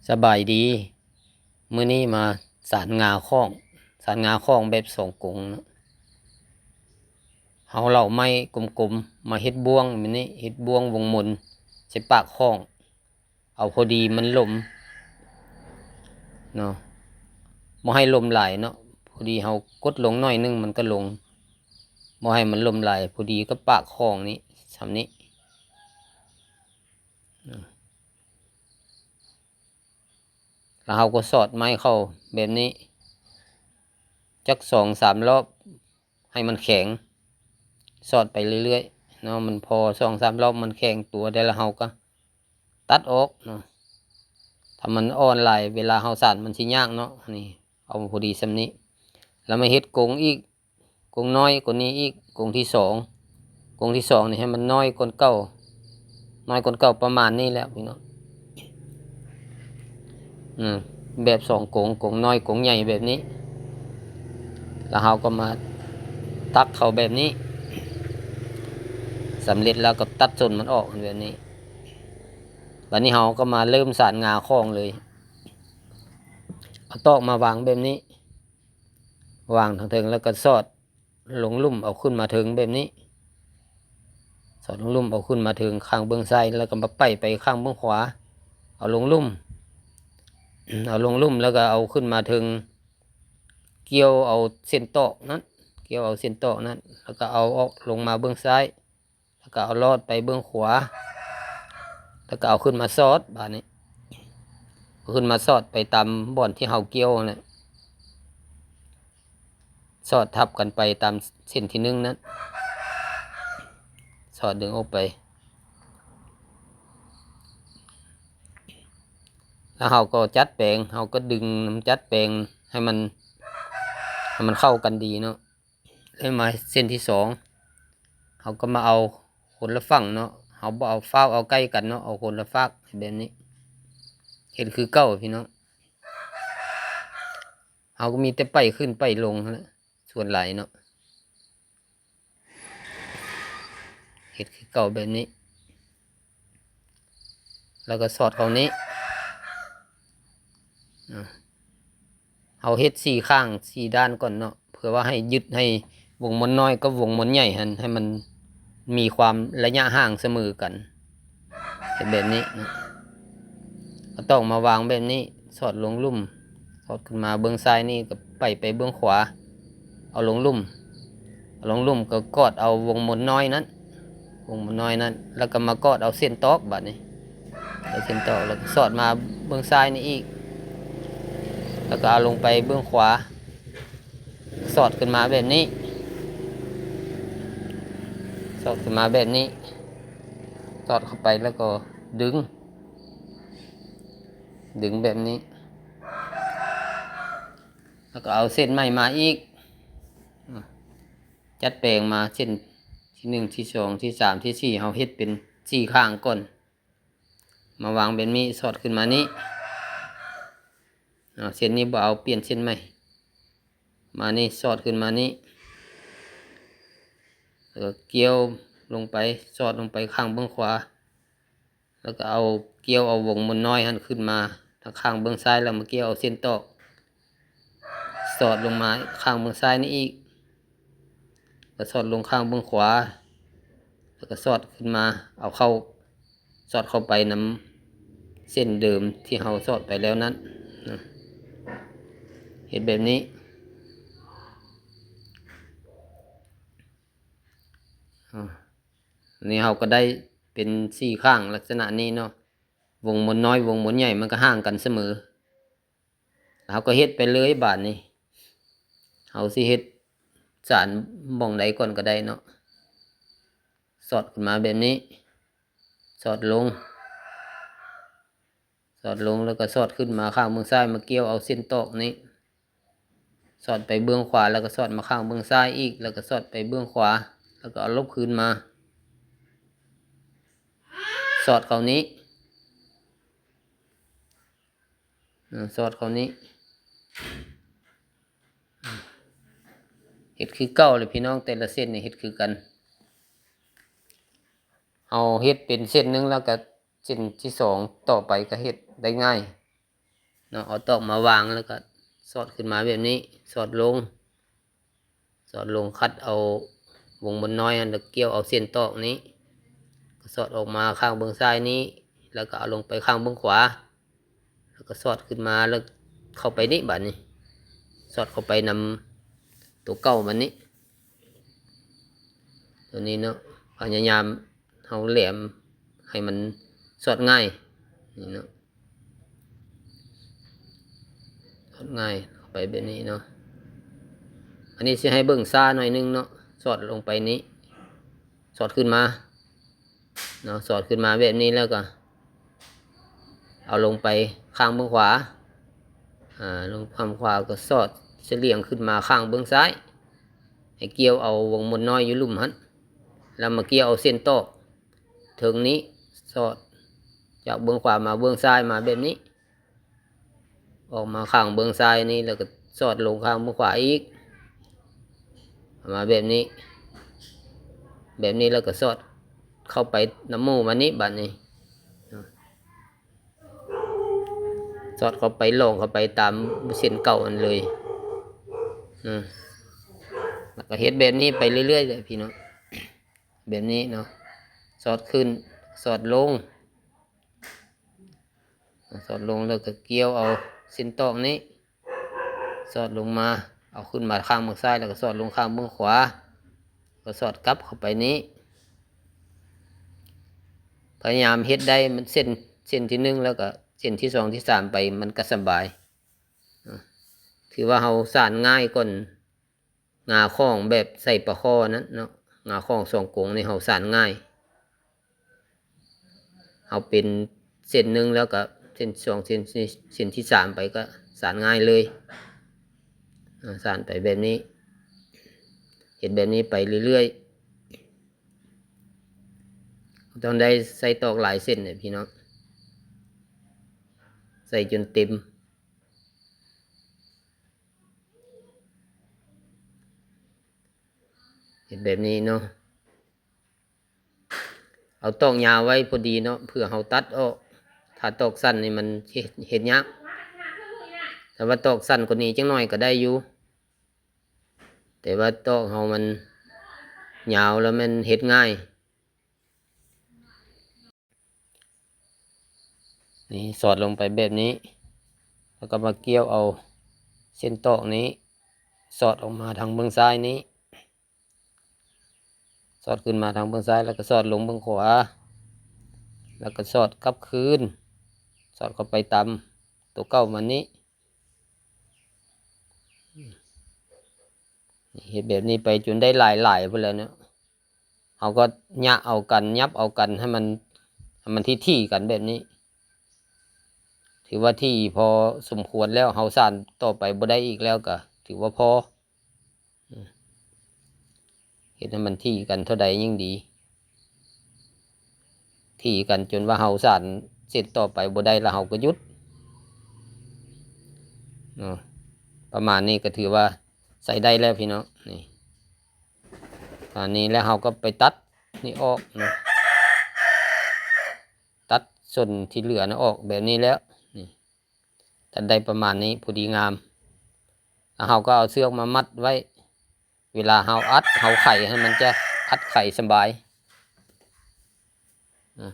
ສະບາຍດີ ມື້ນີ້ມາສານງາຄ້ອງ ສານງາຄ້ອງແບບສອງກົງເນາະ. ເຮົາເຫຼົ່າໄມ້ກົມໆ ມາເຮັດບ່ວງແບບນີ້ ເຮັດບ່ວງວົງມົນໃສ່ປາກຄ້ອງ ເອົາພໍດີມັນຫຼົມເນາະ ບໍ່ໃຫ້ຫຼົມຫຼາຍເນາະ ພໍດີເຮົາກົດລົງໜ້ອຍໜຶ່ງມັນກໍລົງ ບໍ່ໃຫ້ມັນຫຼົມຫຼາຍ ພໍດີກັບປາກຄ້ອງນີ້ ສ່ຳນີ້. ແລ້ວເຮົາກໍສອດໄມ້ເຂົ້າແບບນີ້ ຈັກສອງສາມລອບໃຫ້ມັນແຂງ ສອດໄປເລື້ອຍໆເນາະ. ມັນພໍສອງສາມລອບມັນແຂງຕົວໄດ້ ແລ້ວເຮົາກໍຕັດອອກເນາະ. ຖ້າມັນອ່ອນຫຼາຍ ເວລາເຮົາສານມັນຊິຍາກເນາະ. ນີ້ ເອົາພໍດີສ່ຳນີ້ ແລ້ວມາເຮັດກົງອີກ ກົງນ້ອຍກວ່ານີ້ອີກ ກົງທີສອງ ກົງທີສອງນີ້ໃຫ້ມັນນ້ອຍກວ່າເກົ່າ ນ້ອຍກວ່າເກົ່າປະມານນີ້ແຫຼະພີ່ນ້ອງ. ອືມ ແບບສອງກົງ ກົງນ້ອຍກົງໃຫຍ່ແບບນີ້ ແລ້ວເຮົາກໍມາຕັກເຂົ້າແບບນີ້ ສຳເລັດແລ້ວກໍຕັດສົ້ນມັນອອກແບບນີ້. ບັດນີ້ເຮົາກໍມາເລີ່ມສານງາຄ້ອງເລີຍ ເອົາຕອກມາວາງແບບນີ້ ວາງທາງເທິງ ແລ້ວກໍສອດລົງລຸ່ມເອົາຂຶ້ນມາເທິງແບບນີ້ ສອດລົງລຸ່ມເອົາຂຶ້ນມາເທິງຂ້າງເບື້ອງຊ້າຍ ແລ້ວກໍມາໄປໄປຂ້າງເບື້ອງຂວາ ເອົາລົງລຸ່ມ ເອົາລົງລຸ່ມ ແລ້ວກໍເອົາຂຶ້ນມາເທິງ ກ່ຽວເອົາເສັ້ນຕອກນັ້ນ ກ່ຽວເອົາເສັ້ນຕອກນັ້ນ ແລ້ວກໍເອົາອອກລົງມາເບື້ອງຊ້າຍ ແລ້ວກໍເອົາລອດໄປເບື້ອງຂວາ ແລ້ວກໍເອົາຂຶ້ນມາສອດ ບາດນີ້ ເອົາຂຶ້ນມາສອດໄປຕາມບ່ອນທີ່ເຮົາກ່ຽວຫັ້ນແຫຼະ ສອດທັບກັນໄປຕາມເສັ້ນທີໜຶ່ງນັ້ນ ສອດດຶງອອກໄປ ແລ້ວເຮົາກໍຈັດແປງ ເຮົາກໍດຶງນຳ ຈັດແປງໃຫ້ມັນ ໃຫ້ມັນເຂົ້າກັນດີເນາະ. ແລ້ວມາເສັ້ນທີສອງ ເຮົາກໍມາເອົາຄົນລະຝັ່ງເນາະ ເຮົາບໍ່ເອົາ ຟ້າວເອົາໃກ້ກັນເນາະ ເອົາຄົນລະຟາກແບບນີ້ ເຮັດຄືເກົ່າພີ່ນ້ອງ. ເຮົາກໍມີແຕ່ໄປຂຶ້ນໄປລົງຫັ້ນແຫຼະ ສ່ວນຫຼາຍເນາະ ເຮັດຄືເກົ່າແບບນີ້ ແລ້ວກໍສອດເຂົ້ານີ້ ອາ ເຮົາເຮັດສີ່ຂ້າງສີ່ດ້ານກ່ອນເນາະ ເພື່ອວ່າໃຫ້ຍຶດໃຫ້ວົງມົນນ້ອຍກັບວົງມົນໃຫຍ່ຫັ້ນ ໃຫ້ມັນມີຄວາມໄລຍະຫ່າງສະເໝີກັນ ເຮັດແບບນີ້ນະ ເອົາຕອກມາວາງແບບນີ້ ສອດລົງລຸ່ມ ສອດຂຶ້ນມາເບື້ອງຊ້າຍນີ້ ກໍໄປໄປເບື້ອງຂວາ ເອົາລົງລຸ່ມ ເອົາລົງລຸ່ມ ກໍກອດເອົາວົງມົນນ້ອຍນັ້ນ ວົງມົນນ້ອຍນັ້ນ ແລ້ວກໍມາກອດເອົາເສັ້ນຕອກ ບາດນີ້ ເອົາເສັ້ນຕອກ ແລ້ວກໍສອດມາເບື້ອງຊ້າຍນີ້ອີກ ແລ້ວກໍເອົາລົງໄປເບື້ອງຂວາ ສອດຂຶ້ນມາແບບນີ້ ສອດຂຶ້ນມາແບບນີ້ ສອດເຂົ້າໄປ ແລ້ວກໍດຶງ ດຶງແບບນີ້ ແລ້ວກໍເອົາເສັ້ນໃໝ່ມາອີກ ອາ ຈັດແປງມາເສັ້ນທີໜຶ່ງ ທີສອງ ທີສາມ ທີສີ່ ເຮົາເຮັດເປັນສີ່ຂ້າງກ່ອນ ມາວາງແບບນີ້ ສອດຂຶ້ນມານີ້ ເອົາເສັ້ນນີ້ບໍ່ເອົາ ປ່ຽນເສັ້ນໃໝ່ ມານີ້ ສອດຂຶ້ນມານີ້ ແລ້ວກໍກ່ຽວລົງໄປ ສອດລົງໄປຂ້າງເບື້ອງຂວາ ແລ້ວກໍເອົາ ກ່ຽວເອົາວົງມົນນ້ອຍຫັ້ນຂຶ້ນມາທາງຂ້າງເບື້ອງຊ້າຍ ແລ້ວມາກ່ຽວເອົາເສັ້ນຕອກ ສອດລົງມາຂ້າງເບື້ອງຊ້າຍນີ້ອີກ ແລ້ວສອດລົງຂ້າງເບື້ອງຂວາ ແລ້ວກໍສອດຂຶ້ນມາ ເອົາເຂົ້າ ສອດເຂົ້າໄປນຳເສັ້ນເດີມທີ່ເຮົາສອດໄປແລ້ວນັ້ນນະ ເຮັດແບບນີ້ ອາ ນີ້ເຮົາກໍໄດ້ເປັນສີ່ຂ້າງລັກສະນະນີ້ເນາະ ວົງມົນນ້ອຍ ວົງມົນໃຫຍ່ ມັນກໍຫ່າງກັນສະເໝີ ເຮົາກໍເຮັດໄປເລີຍບາດນີ້ ເຮົາຊິເຮັດສານໝ່ອງໃດກ່ອນກໍໄດ້ເນາະ ສອດຂຶ້ນມາແບບນີ້ ສອດລົງ ສອດລົງ ແລ້ວກໍສອດຂຶ້ນມາຂ້າງເບື້ອງຊ້າຍ ມາກ່ຽວເອົາເສັ້ນຕອກນີ້ ສອດໄປເບື້ອງຂວາ ແລ້ວກໍສອດມາຂ້າງເບື້ອງຊ້າຍອີກ ແລ້ວກໍສອດໄປເບື້ອງຂວາ ແລ້ວກໍເອົາລົບຄືນມາ ສອດເຂົ້ານີ້ ອາ ສອດເຂົ້ານີ້ ເຮັດຄືເກົ່າເລີຍພີ່ນ້ອງ ແຕ່ລະເສັ້ນນີ້ເຮັດຄືກັນ ເຮົາເຮັດເປັນເສັ້ນໜຶ່ງ ແລ້ວກໍເສັ້ນທີສອງຕໍ່ໄປກໍເຮັດໄດ້ງ່າຍ ເນາະ ເອົາຕອກມາວາງ ແລ້ວກໍສອດຂຶ້ນມາແບບນີ້ ສອດລົງ ສອດລົງ ຄັດເອົາວົງມົນນ້ອຍຫັ້ນ ແລ້ວກ່ຽວເອົາເສັ້ນຕອກນີ້ ກໍສອດອອກມາຂ້າງເບື້ອງຊ້າຍນີ້ ແລ້ວກໍເອົາລົງໄປຂ້າງເບື້ອງຂວາ ແລ້ວກໍສອດຂຶ້ນມາ ແລ້ວເຂົ້າໄປນີ້ ບາດນີ້ ສອດເຂົ້າໄປນຳຕົວເກົ່າມັນນີ້ ຕົວນີ້ເນາະ ພະຍາຍາມເຮົາແຫຼມໃຫ້ມັນສອດງ່າຍ ນີ້ເນາະ ສອດງ່າຍ ເຂົ້າໄປແບບນີ້ເນາະ ອັນນີ້ຊິໃຫ້ເບິ່ງຊ້າໜ້ອຍໜຶ່ງເນາະ ສອດລົງໄປນີ້ ສອດຂຶ້ນມາເນາະ ສອດຂຶ້ນມາແບບນີ້ ແລ້ວກໍເອົາລົງໄປຂ້າງເບື້ອງຂວາ ອາ ລົງຂ້າງຂວາ ກໍສອດສະຫຼຽງຂຶ້ນມາຂ້າງເບື້ອງຊ້າຍ ໃຫ້ກ່ຽວເອົາວົງມົນນ້ອຍຢູ່ລຸ່ມຫັ້ນ ແລ້ວມາກ່ຽວເອົາເສັ້ນຕອກເທິງນີ້ ສອດຈາກເບື້ອງຂວາມາເບື້ອງຊ້າຍ ມາແບບນີ້ ອອກມາຂ້າງເບື້ອງຊ້າຍນີ້ ແລ້ວກໍສອດລົງຂ້າງເບື້ອງຂວາອີກ ມາແບບນີ້ ແບບນີ້ ແລ້ວກໍສອດເຂົ້າໄປນຳໝູ່ມານີ້ ບາດນີ້ ສອດເຂົ້າໄປ ລອງເຂົ້າໄປຕາມເສັ້ນເກົ່າຫັ້ນເລີຍ ອາ ແລ້ວກໍເຮັດແບບນີ້ໄປເລື້ອຍໆເດີພີ່ນ້ອງ ແບບນີ້ເນາະ ສອດຂຶ້ນ ສອດລົງ ສອດລົງ ແລ້ວກໍກ່ຽວເອົາເສັ້ນຕອກນີ້ ສອດລົງມາ ເອົາຂຶ້ນມາຂ້າງເບື້ອງຊ້າຍ ແລ້ວກໍສອດລົງຂ້າງເບື້ອງຂວາ ກໍສອດກັບເຂົ້າໄປນີ້ ພະຍາຍາມເຮັດໄດ້ມັນເສັ້ນ ເສັ້ນທີໜຶ່ງ ແລ້ວກໍເສັ້ນທີສອງ ທີສາມໄປ ມັນກໍສະບາຍ ນະ ຖືວ່າເຮົາສານງ່າຍກ່ອນ ງ່າຂອງແບບໃສ່ປາຄໍ່ນັ້ນເນາະ ງ່າຂອງສອງກົງນີ້ເຮົາສານງ່າຍ ເຮົາເປັນເສັ້ນໜຶ່ງ ແລ້ວກໍເສັ້ນສອງ ເສັ້ນ ເສັ້ນທີສາມໄປກໍສານງ່າຍເລີຍ ອາ ສານໄປແບບນີ້ ເຮັດແບບນີ້ໄປເລື້ອຍໆ ຕ້ອງໄດ້ໃສ່ຕອກຫຼາຍເສັ້ນເດ້ພີ່ນ້ອງ ໃສ່ຈົນເຕັມ ເຮັດແບບນີ້ເນາະ ເອົາຕອກຍາວໄວ້ພໍດີເນາະ ເພື່ອເຮົາຕັດອອກ ຖ້າຕອກສັ້ນນີ້ມັນເຮັດ ເຮັດຍາກ ແຕ່ວ່າຕອກສັ້ນກວ່ານີ້ຈັກໜ້ອຍກໍໄດ້ຢູ່ ແຕ່ວ່າຕອກເຮົາມັນຍາວແລ້ວແມ່ນເຮັດງ່າຍ ນີ້ສອດລົງໄປແບບນີ້ ແລ້ວກໍມາກ່ຽວເອົາເສັ້ນຕອກນີ້ ສອດອອກມາທາງເບື້ອງຊ້າຍນີ້ ສອດຂຶ້ນມາທາງເບື້ອງຊ້າຍ ແລ້ວກໍສອດລົງເບື້ອງຂວາ ແລ້ວກໍສອດກັບຄືນ ສອດເຂົ້າໄປຕາມຕົວເກົ່າມັນນີ້ ເຮັດແບບນີ້ໄປຈົນໄດ້ຫຼາຍໆພຸ້ນແຫຼະເນາະ ເຮົາກໍຍະເອົາກັນ ຫຍັບເອົາກັນໃຫ້ມັນ ໃຫ້ມັນຖີ່ໆກັນແບບນີ້ ຖືວ່າຖີ່ພໍສົມຄວນແລ້ວ ເຮົາສານຕໍ່ໄປບໍ່ໄດ້ອີກແລ້ວກໍຖືວ່າພໍ ເຮັດໃຫ້ມັນຖີ່ກັນເທົ່າໃດຍິ່ງດີ ຖີ່ກັນຈົນວ່າເຮົາສານເສັ້ນຕໍ່ໄປບໍ່ໄດ້ ແລ້ວເຮົາກໍຢຸດເນາະ ປະມານນີ້ກໍຖືວ່າໃຊ້ໄດ້ແລ້ວພີ່ນ້ອງ ນີ້ ຕອນນີ້ແລ້ວເຮົາກໍໄປຕັດນີ້ອອກເນາະ ຕັດສ່ວນທີ່ເຫຼືອນະອອກແບບນີ້ແລ້ວ ນີ້ ຕັດໄດ້ປະມານນີ້ພໍດີງາມ ແລ້ວເຮົາກໍເອົາເຊືອກມາມັດໄວ້ ເວລາເຮົາອັດເຮົາໄຂຫັ້ນ ມັນຈະອັດໄຂສະບາຍ ອາ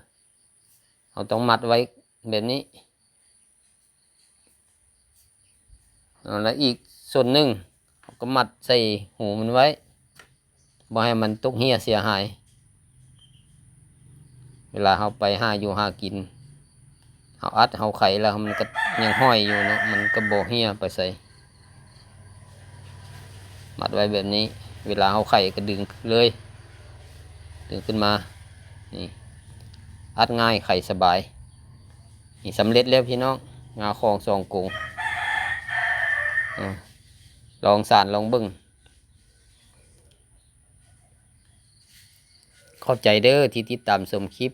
ເຮົາຕ້ອງມັດໄວ້ແບບນີ້ ເອົາ ແລ້ວອີກສ່ວນໜຶ່ງເຮົາກໍມັດໃສ່ຮູມັນໄວ້ ບໍ່ໃຫ້ມັນຕົກເຮ່ຍເສຍຫາຍ ເວລາເຮົາໄປຫາຢູ່ຫາກິນ ເຮົາອັດເຮົາໄຂແລ້ວມັນກໍຍັງຫ້ອຍຢູ່ເນາະ ມັນກໍບໍ່ເຮ່ຍໄປໃສ ມັດໄວ້ແບບນີ້ ເວລາເຮົາໄຂກໍດຶງເລີຍ ດຶງຂຶ້ນມາ ນີ້ ອັດງ່າຍໄຂສະບາຍ ນີ້ສຳເລັດແລ້ວພີ່ນ້ອງ ງາຂອງສອງກົງ ອາ ລອງສານລອງເບິ່ງ ຂອບໃຈເດີທີ່ຕິດຕາມຊົມຄລິບ